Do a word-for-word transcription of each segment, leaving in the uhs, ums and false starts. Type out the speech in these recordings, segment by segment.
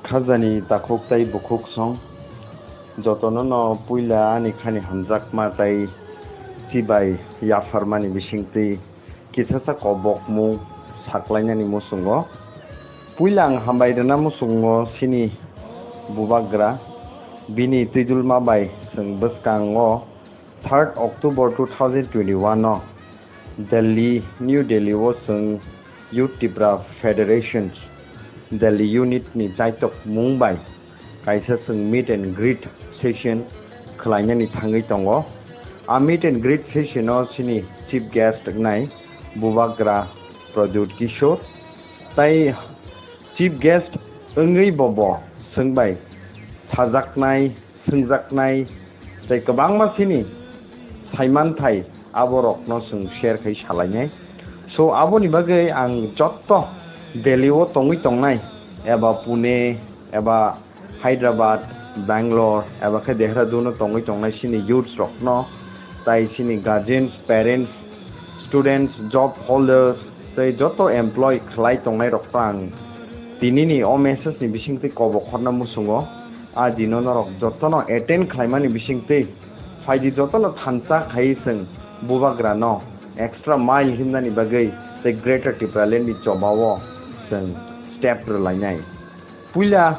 Khajani takhuk tei bukhuk song, jotono no puila ani khani hamjakma tei chibai yapharmani bisingtwi kisasa kobokmung saklainani muchungo. Puila ang hambai rwna muchungo chini bubagra, bini twidulma bai chwng bwskango third October two thousand twenty-one o Delhi, New Delhi o chwng Youth Tipra Federation Delhi unit ni chaitok mung bai kaisa chwng meet and greet session khwlainani thangwi tongo. A meet and greet session o chini chief guest wngnai bubagra Pradyut Kishore, tai chief guest wngwi bo bo chwng bai sajaknai, swngjaknai tei kwbangma chini saimanthai aborokno chwng share khai salainai. So aboni bagwi ang jotto Delhi o tongwi tongnai eba Pune eba Hyderabad, Bangalore eba khe Dehradun o tongwi tongnai chini youths rokno tai chini guardians, parents, students, job holders tei joto employee khlai tongnai rokno ang tinini o message ni bisingtwi kobok horna muchungo. A dino norok jotono attend khlaimani bisingtwi phaidi, jotono thansa khai chwng bubagrano extra mile himnani bagwi tei Greater Tipraland ni chobao chwng step rwlainai. Puila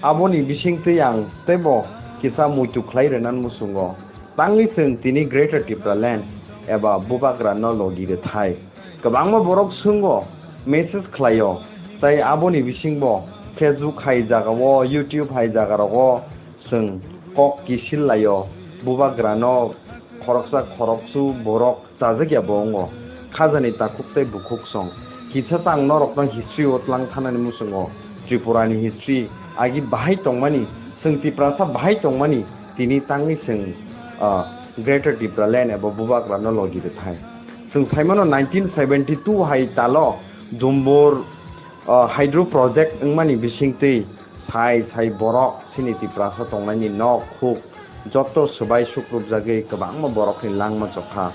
aboni bisingtwi ang teibo kisa muitu khlai rwna muchungo. Tangwi chwng tini Greater Tipraland eba bubagrano logi rwthai. Kwbangma borok swnggo, message khlaio, tai aboni bisingbo Facebook hai jagao, YouTube hai jagarogo chwng kok kisil laio, bubagrano khoroksa khoroksu borok chajak ya bo wngo. Khajani takhuk tei bukhuk song. Kisa ta ang norokno history o tlang thanani muchungo. Tripura ni history agi bahai tongmani, chwng Tiprasa bahai tongmani, tini tangwi chwng, ah, Greater Tipraland eba bubagrano logi rwthai. Chwng saimano nineteen seventy two hai talo Dumbur, ah, hydro project wngmani bisingtwi sai sai borok chini Tiprasa tongnaini nok huk joto swbai sukrupjagwi kwbangma borokni langma chokha.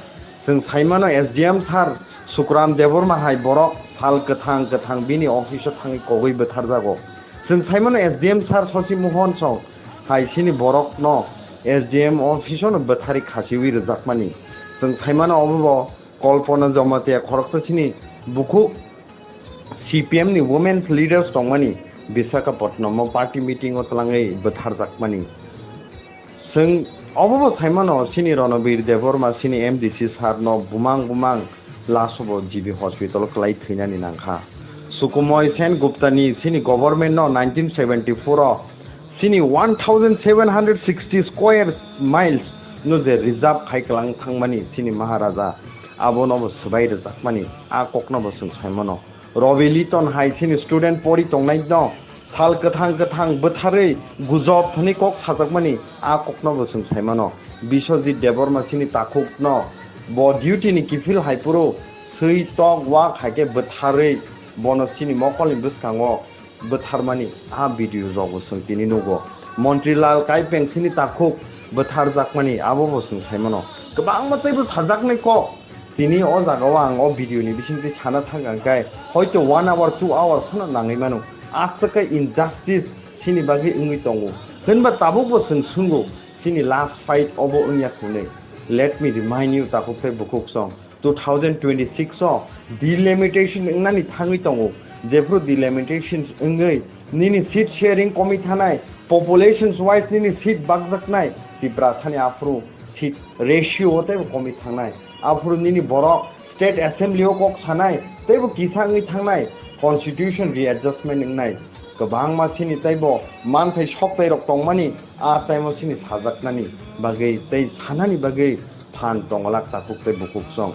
Chwng saimano S D M sir Sukuram Debbarma hai borok sal kwthang kwthang bini office o thangwi kogwi bwtharjago. Chwng saimano S D M sir Sosi Mohon song hai chini borokno S D M office o no bwtharwi khasiwi rwjakmani. Chwng saimano obo bo Kalpana Jamatia khoroksa chini bukhuk C P M ni women leaders tongmani Visakhapatnam o party meeting o twlangwi bwtharjakmani. Chwng obo bo saimano chini Ranabir Debbarma chini M D C sir no bumang bumang laso bo G B hospital o kwlai thwinani nangkha. Sukumoy Sen Gupta ni chini government no nineteen seventy four o chini one thousand seven hundred sixty square miles no je reserve khai kwlang thangmani chini Maharaja, abono bo swbai rwjakmani, a kokno bo chwng saimano. Ravi Liton hai chini student pori tongnai no sal kwthang kwthang bwtharwi gujob hwnwi kok sajakmani, a kokno bo chwng saimano. Biswajit Debbarma chini takhuk no bo duty ni kiphil hai phuru swi tok wak hai khe bwtharwi bono chini mokolni bwskango bwtharmani a video rogo chwng tini nugo. Montri Lal Kaipeng chini takhuk bwtharjakmani abo bo chwng saimano. Kwbangma teibo sajaknai kok. Tini o jagao ang o video ni bisingtwi sana thang ang khe hoito one hour, two hours phano nangwi mano. Aswk khe injustice chini bagwi wngwi tongo. Hwnba tabukbo chwng swnggo, chini last fight obo wngya hwnwi. Let me remind you, takhuk tei bukhuk song. Two thousand twenty-six o delimitation wngnani thangwi tongo. Jephru delimitation wngwi nini seat sharing komi thanai, populations wise nini seat bakjaknai, Tiprasani aphuru seat ratio o teibo komi thangnai. Aphuru nini borok state assembly o kok sanai, teibo kisa wngwi thangnai, constitution readjustment wngnai. Kwbangma chini teibo manthai soktai rok tongmani, a time o chini sajaknani bagwi tei sanani bagwi phan tonglak takhuk tei bukhuk song.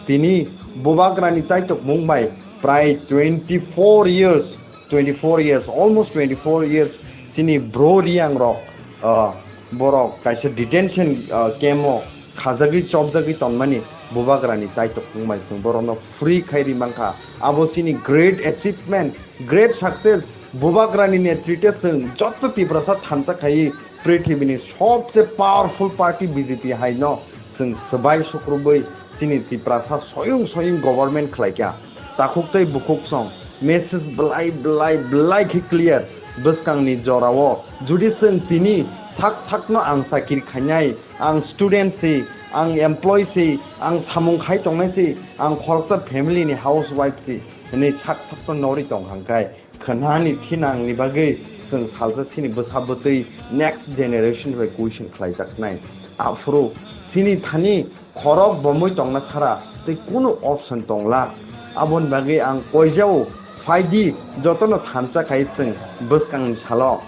Tini bubagrani chaitok mung bai prai twenty four years, twenty four years, almost twenty four years chini bro riyang rok, ah, borok kaisa detention, ah, camp o khajagwi chopjagwi tonmani bubagrani chaitok mung bai chwng borokno free khai ri mankha. Abo chini great achievement, great success. Bubagrani netrite chwng joto Tiprasa thansa khaiwi prithibini sobse powerful party B J P haino chwng swbai sukrubwi chini Tiprasa soyung soyung government khlaikha. Takhuk tei bukhuk song message belai belai belai khe clear. bwskangni jorao judi chwng tini sak sakno ang chakiri khainai, ang student si, ang employee si, ang samung khai tongnai si, ang khoroksa family ni housewife si hwnwi sak sakno norwi tong hangkai, khwnani thinangni bagwi chwng salsa chini bwsa bwtwi next generation bai question khlaijaknai. Aphuru chini thani khorok bomwi tongna sara tei kunu option tongla. Aboni bagwi ang koijao phaidi jotono thansa khai chwng bwskangni salo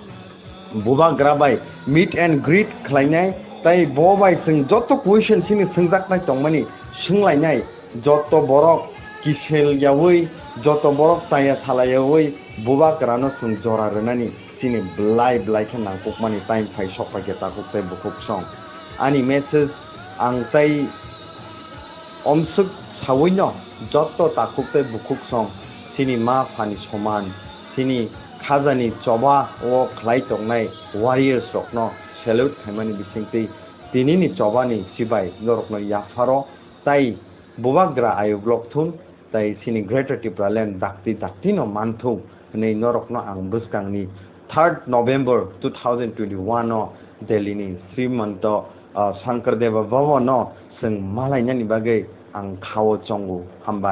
bubagra bai meet and greet khlainai tei bo bai chwng joto question chini swngjaknai tongmani swnglainai. Joto borok kisel yaui, joto borok chaya salayaui bubagrano chwng jora rwnani chini belai belai khe nangkukmani time phai sokphaikhe takhuk tei bukhuk song. Ani message ang tei omswk sawino joto takhuk tei bukhuk song chini ma phani soman, chini khajani choba o khlai tongnai warriors rokno salute khaimani bisingtwi tinini chobani sibai norokno yapharo tai bubagra ayuk lok thung, tai chini Greater Tipraland dakti dakti no man thung hwnwi norokno ang bwskangni third November two thousand twenty-one o Delhi ni Srimanto, ah, Shankar Deva Bhavan no chwng malainani bagwi ang khao chongo. Hambai.